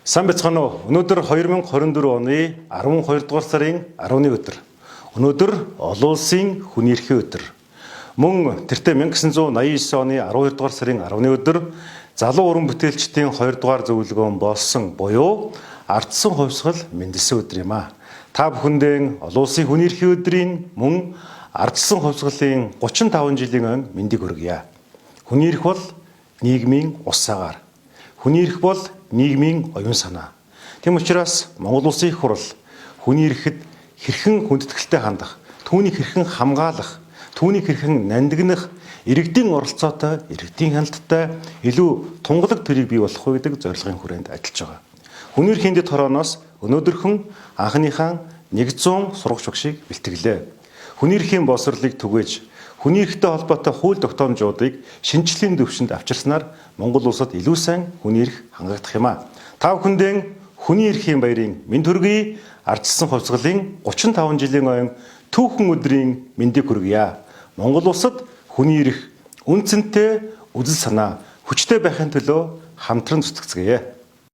Сайн байцгаана уу? Өнөөдөр 2024 оны 12 дугаар сарын 10-ны өдөр. Өнөөдөр олон улсын хүний эрхийн өдөр. Мөн тэртээ 1989 оны 12 дугаар сарын 10-ны өдөр залуу уран бүтээлчдийн 2 дугаар зөвлөгөөн болсон буюу ардсан хувьсгал мэндэлсэн өдөр юм а. Та бүхэндээ олон улсын хүний эрхийн өдрийн мөн ардсан хувьсгалын 35 жилийн ойн мэндийг хүргье. Хүний эрх бол нийгмийн ус агаар. Хүний эрх бол нийгмийн оюун санаа. Тэм учраас Монгол Улсын их хурл хүний эрхэд хэрхэн хүндэтгэлтэй хандах, түүнийг хэрхэн хамгаалах, түүнийг хэрхэн нандинах, иргэдийн оролцоотой, иргэдийн хяналттай илүү тунгалаг төрийг бий болгох вэ гэдэг зорилгын хүрээнд ажиллаж байгаа. Хүний эрхийн дэд хорооноос өнөөдөрхөн анхныхаа 100 сурагч багшийг бэлтгэлээ. Хүний эрхийн боловсролыг түгээж, хүний эрхтэй холбоотой хууль тогтоомжуудыг шинжлэлийн түвшинд авчирснаар Монгол улсад илүү сайн хүний эрх хангагдах юм а. Та бүхэндээ хүний эрхийн баярын мэнд хүргэе, ардчилсан хувьсгалын 35 жилийн ойн түүхэн өдрийн мэндийг хүргье. Монгол улсад хүний эрх үнэ цэнтэй үзэл санаа хүчтэй байхын төлөө хамтран зүтгэцгээе.